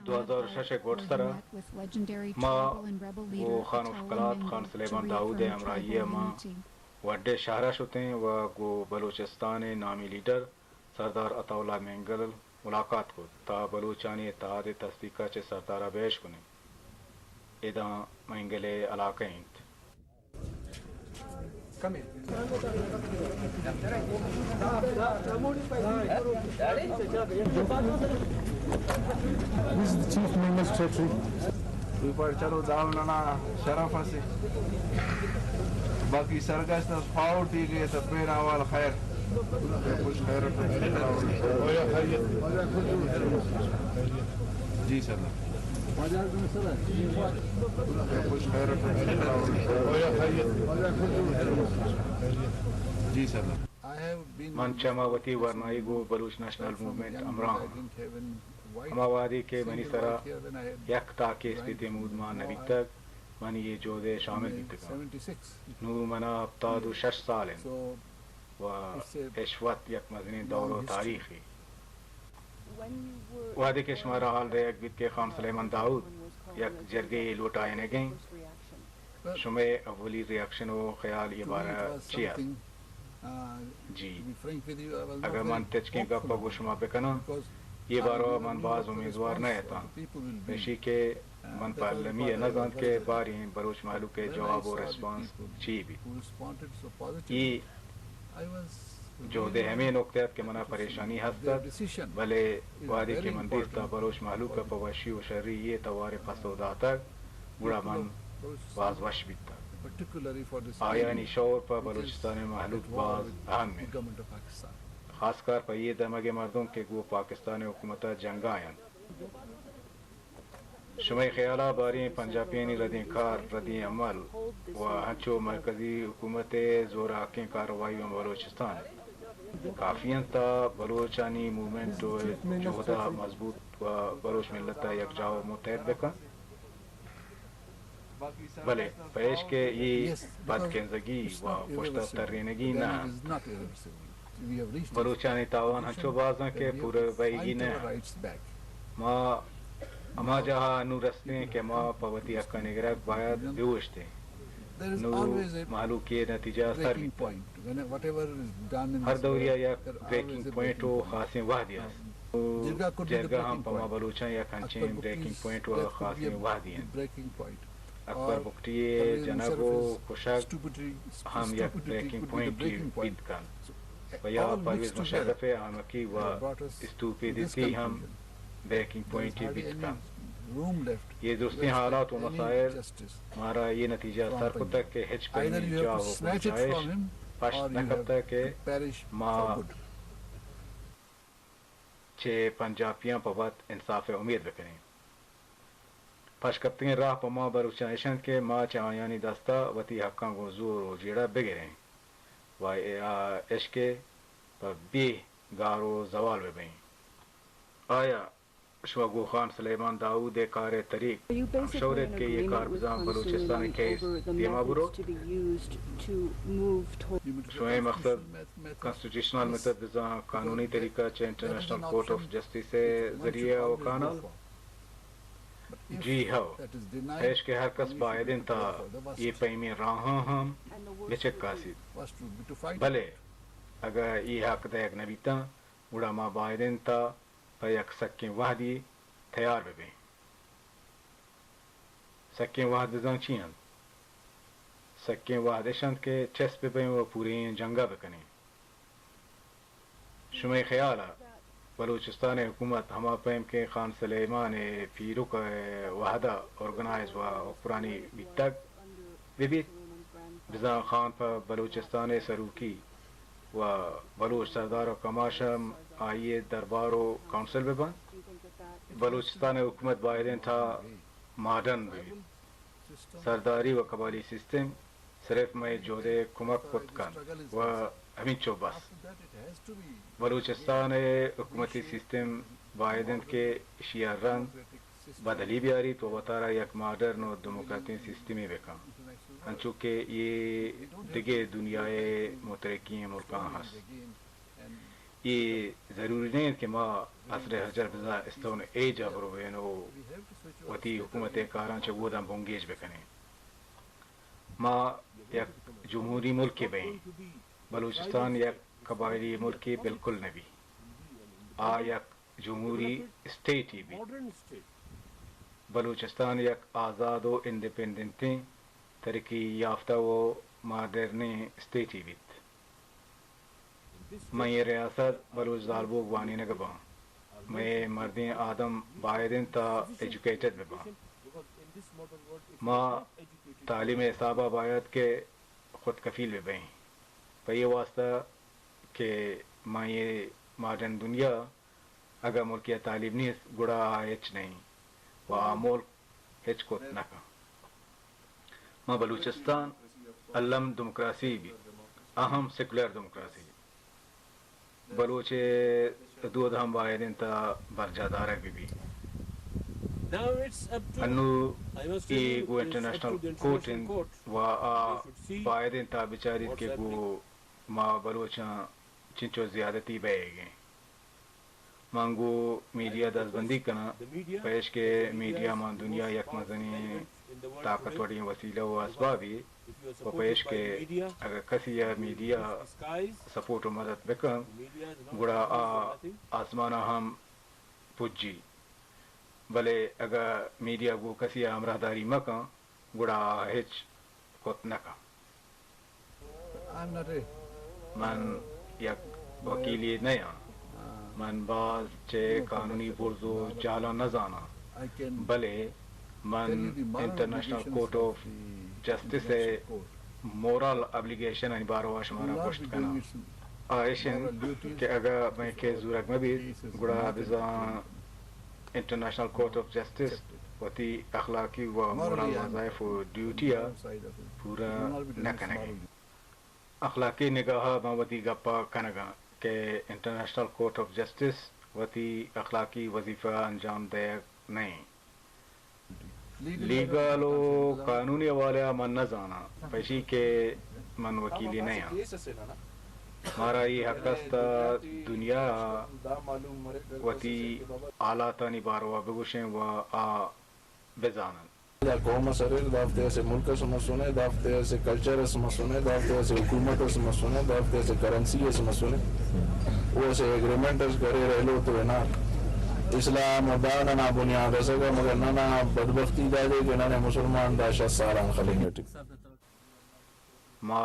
دو ہزار و شش ء گڈسر ء ما گوں خان و فقلات خان سلیمان داؤد ء ہمراہی ء ماں وڈ ء شہر ء شتیں و گوں بلوچستان ء نامی لیڈر سردار عطا اللہ مینگل ملاقات کت تا بلوچانی اتحاد ء تصدیق ء چہ سردار ء بہ اشکنیں۔ اداں مینگل ء علاقہ انت۔ This is the chief member's territory. اوپر چلو داؤ ننا شرف اسے۔ باقی سرگشت اس پاؤ ٹھیک ہے، تب پھر احوال خیر۔ خوش خیر۔ جی سر۔ جی سر۔ من چہ ما وتی ورنائی گوں بلوچ نیشنل موومنٹ ہمراہ آں۔ ہما وہدے کہ منی سرا یک تاکے اسپیتیں مود مان نہ بیتگ، من اے جہد ء شامل بیتگاں۔ نوں منا ہپتاد و شش سال انت و اش وت یک مزنیں دور و تاریخے۔ وہدے کہ شمارا حال دئیگ بیت کہ خان سلیمان داؤد یک جرگے یے لوٹائینگیں، شمئے اولی ریاکشن و خیال اے بارہ چی ات؟ جی، اگر من تچکیں گپ گوں شما بکناں، اے بارہ من باز امیدوار نہ اتاں، پمیشی کہ من پہ المی ء نہ زانت کہ باریں بلوچ مہلوک ء جواب و ریسپانس چی بیت۔ اے جہد ء ہمے نکتہ ات کہ منا پریشانی ہست ات، بلے وہدے کہ من دیست تا بلوچ مہلوک ء پہ وشی و شری اے توار ء پسو داتگ، گڑا من باز وش بیتگ۔ آیانی شعور پہ بلوچستان ء مہلوک باز اہم انت، خاص کار پہ اے دمگ ء مردم کہ گوں پاکستان ء حکومت ء جنگ ء انت۔ شمئے خیال ء باریں پنجابیانی ردیں کار، ردیں عمل و ہنچو مرکزی حکومت ء زوراکیں کارروائی اوں بلوچستان ء کافی انت تا بلوچانی موومنٹ و جہد ء مضبوط و بلوچ ملت ء یکجاہ و متحد بہ کنت؟ بلے پہ ایش کہ اے پد کنزگی و پشت ء ترینگی نہ انت۔ بلوچانی تاوان ہنچو باز انت کہ پورہ بئیگی نہ انت۔ ما ہما جاہ ء نوں رستیں کہ ما پہ وتی حقانی گرگ باید بہ اوشتیں۔ نوں مہلوک اے نتیجہ ء سر بیتگ۔ ہر دورے ء یک بریکنگ پوائنٹ و خاصیں وہدے است۔ نوں جرگہ ہم پہ ما بلوچاں یک انچیں بریکنگ پوائنٹ و خاصیں وہدے انت۔ اکبر بگٹی ء جنگ و کشگ ہم یک بریکنگ پوائنٹے بیت کنت و یا پرویز مشرف ء آمکی و استوپیدیتی ہم بریکنگ پوائنٹے بیت کنت۔ اے درستیں حالات و مسائل مارا اے نتیجہ ء سر کتگ کہ ہچ پیمیں جاہ و گنجائش پشت نہ کپتگ کہ ما چہ پنجابیاں پہ وت انصاف ء امیت بہ کنیں۔ پشکپتگیں راہ پہ ما بلوچاں اش انت کہ ما چہ آیانی دست ء وتی حقاں گوں زور و جیڑہ بہ گریں و یا اش کہ پہ بے گار و زوال بہ بئیں۔ آیا شما گوں خان سلیمان داؤد ء کار ء طریق ہمشور ایت کہ اے کار بزاں بلوچستان ء کیس دیما بروت؟ شمئے مقصد کانسٹیٹیوشنل میتھڈ بزاں قانونی طریقہ چہ انٹرنیشنل کورٹ آف جسٹس ء ذریعہ ء وکاناں؟ جی ہو، ایش کہ ہر کس باید انت تا اے پیمیں راہاں ہم بچکاسیت۔ بلے اگہ اے حق دئیگ نہ بیتاں، گڑا ما باید انت تا پہ یک سکیں وہدی تیار بہ بیں۔ سکیں وہد بزاں چی انت؟ سکیں وہد اش انت کہ چست بہ بئیں و پوریں جنگ ء بہ کنیں۔ شمئے خیال ء بلوچستان ء حکومت ہما پیم کہ خان سلیمان ء پیرک ء وہد ء آرگنائز و حکمرانی بیتگ بہ بیت، بزاں خان پہ بلوچستان ء سروکی و بلوچ سردار و کماش ہم آئی ء دربار و کونسل بہ بنت۔ بلوچستان ء حکومت باید انت تا ماڈرن بہ بیت۔ سرداری و قبائلی سیستم صرف مئے جہد ء کمک کت کنت و ہمینچو بس۔ بلوچستان ء حکومتی سیستم باید انت کہ ایشی ء رنگ بدلی بیاریت و وتارا یک ماڈرن و دموکراتیں سیستمے بہ کنت، انچو کہ اے دگہ دنیا ء مترقی ملکاں ہست۔ اے ضروری نہ انت کہ ما عصر حجر بزاں اسٹون ایج ءَ برویں ءُ وتی حکومت ءِ کاراں چہ اوداں بنگیج بکنیں۔ ما یک جمہوری ملکے بئیں۔ بلوچستان یک قبائلی ملکے بالکل نہ بی۔ آ یک جمہوری اسٹیٹے بیت۔ بلوچستان یک آزاد ءُ انڈیپینڈنٹیں، ترقی یافتہ ءُ ماڈرنیں اسٹیٹے بیت۔ مئے ریاست بلوچ زالبوگ وانینگ باں۔ مئے مردیں آدم باید انت تا ایجوکیٹڈ بہ باں۔ ما تعلیم ءِ حساب ءَ باید کہ خود کفیل بہ بئیں۔ پہ اے واسطہ کہ مئے ماڈرن دنیا اگاں ملکے ءَ تعلیم نیست، گڑا آ ہچ نہ انت ءُ آ ملک ہچ کت نہ کنت۔ ما بلوچستان الم دموکراسی بیت، اہم سیکولر دموکراسی۔ بلوچ ءِ دود ہم باید انت برجاہ دارگ بہ بیت۔ انو اے گوں انٹرنیشنل کورٹ انت ءُ آ باید انت آ بچاریت کہ گوں ما بلوچاں چنچو زیادتی بئیگ انت۔ من گوں میڈیا دزبندی کناں، پہ ایش کہ میڈیا ماں دنیا یک مزنیں طاقتوریں وسیلہ ءُ اسبابے ءُ پہ ایش کہ اگہ کسی ءَ میڈیا سپورٹ ءُ مدد بکن، گڑا آ آسمان ءَ ہم پجی، بلے اگہ میڈیا گوں کسی ءَ ہمراہداری مکن، گڑا آ ہچ کت نہ کنت۔ من یک وکیلے نہ آں۔ من باز چہ قانونی برز ءُ جہلاں نہ زاناں، بلے من انٹرنیشنل کورٹ آف جسٹس ءِ مورل ابلیگیشنانی باروا شمارا گوشت کناں۔ آ ایش انت کہ اگہ مئے کیس زورگ مہ بیت، گڑا بزاں انٹرنیشنل کورٹ آف جسٹس وتی اخلاقی ءُ مورل وظائف ءُ ڈیوٹی ءَ پورا نہ کنگ ءَ انت۔ اخلاقی نگاہ ءَ من وتی گپ ءَ کنگ ءَ آں کہ انٹرنیشنل کورٹ آف جسٹس وتی اخلاقی وظیفہ ءَ انجام دئیگ نہ انت۔ لیگل ءُ قانونی حوالہ ءَ من نہ زاناں، پہ ایشی کہ من وکیلے نہ آں۔ مارا اے حق است دنیا ءَ وتی حالاتانی باروا بگوشیں ءُ آ بزان انت۔ دا قوم ءِ سریر، دافتے اسے ملک ءِ مسونے، دافتے اسے کلچر ءِ مسونے، دافتے اسے حکومت ءِ مسونے، دافتے اسے کرنسی ءِ مسونے۔ او اسے ایگریمنٹ اس کرے رہلو تو ہے نا۔ اسلام ءِ دا ننا بنیاد اسے گا، مگر ننا بدبختی دا دے کہ ننے مسلمان دا شست سالان خلینگٹی۔ ما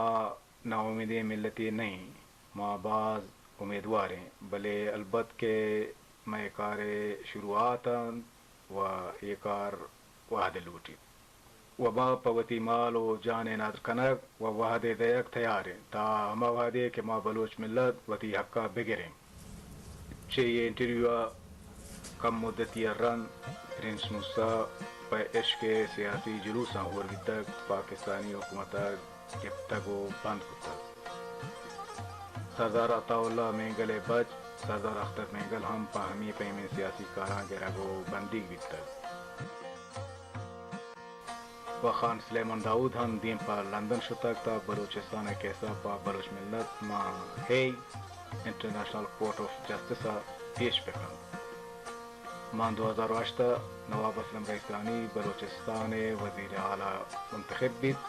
ناامیدیں ملتے نہ ایں، ما باز امیدوار ایں، بلے البت کہ مئے کار ءِ شروعات انت ءُ اے کار وہد لوٹیت ءُ ما پہ وتی مال ءُ جان ءِ ندر کنگ ءُ وہد ءِ دئیگ تیار ایں، تاں ہما وہدے کہ ما بلوچ ملت وتی حق ءَ بگریں۔ چہ اے انٹرویو ءَ کم مدتی ءَ رند پرنس موسی پہ عشق ءِ سیاسی جلوساں ہور بیتگ، پاکستانی حکومت ءَ گپتگ ءُ بند کتگ۔ سردار عطا اللہ مینگل ءِ بچ سردار اختر مینگل ہم پہ ہمے پیمیں سیاسی کاراں گرگ ءُ بندیگ بیتگ۔ ءُ خان سلیمان داؤد ہم دیم پہ لندن شتگ تاں بلوچستان ءِ کیس ءَ پہ بلوچ ملت ماں Hague international court of justice ءَ پیش بہ کنت۔ ماں دو ہزار ءُ ہشت ءَ نواب اسلم رئیسانی بلوچستان ءِ وزیر اعلی منتخب بیت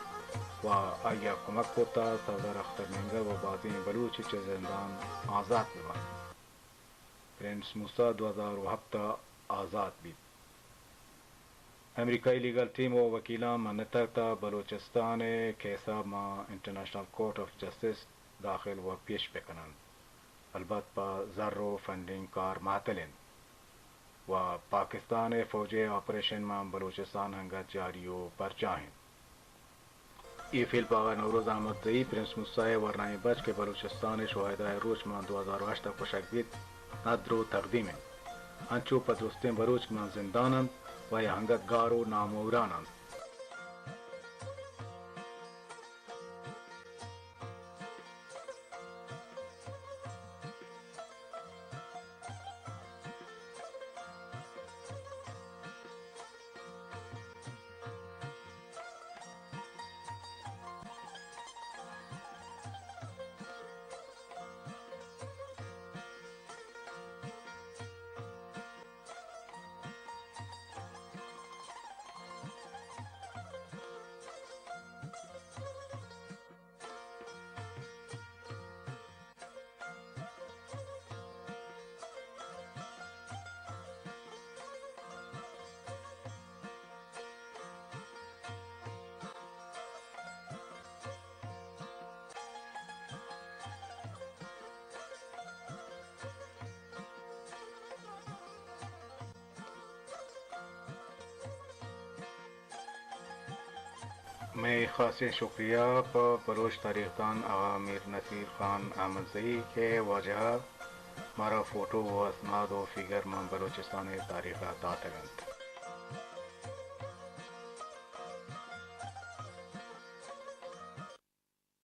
ءُ آئی ءَ کمک کت ءَ سردار اختر مینگل ءُ بازیں بلوچ چہ زندان آزات بہ بنت۔ پرنس موسی دو ہزار ءُ ہپت ءَ آزات بیت۔ امریکائی لیگل ٹیم ءُ وکیلاں منتگ تاں بلوچستان ءِ کیس ءَ ماں انٹرنیشنل کورٹ آف جسٹس داخل ءُ پیش بہ کن انت۔ البت پہ زر ءُ فنڈنگ کار مہتل انت ءُ پاکستان ءِ فوج ءِ آپریشن ماں بلوچستان انگت جاری ءُ برجاہ انت۔ اے فیلپ آغا نوروز احمد زئی، پرنس موسی ءِ ورنائیں بچ کہ بلوچستان ءِ شہداء ءِ روچ ماں دو ہزار ءُ ہشت ءَ کشگ بیت، ندر ءُ تقدیم انت۔ انچو پہ درستیں بلوچ کہ ماں زندان انت ءُ اے انگت گار ءُ ناموران انت۔ مئے خاصیں شکریہ پہ بلوچ تاریخ دان آغا میر نصیر خان احمدزئی کہ واجہ ء مارا فوٹو و اسناد و فیگر ماں بلوچستان ء تاریخ ء داتگ انت۔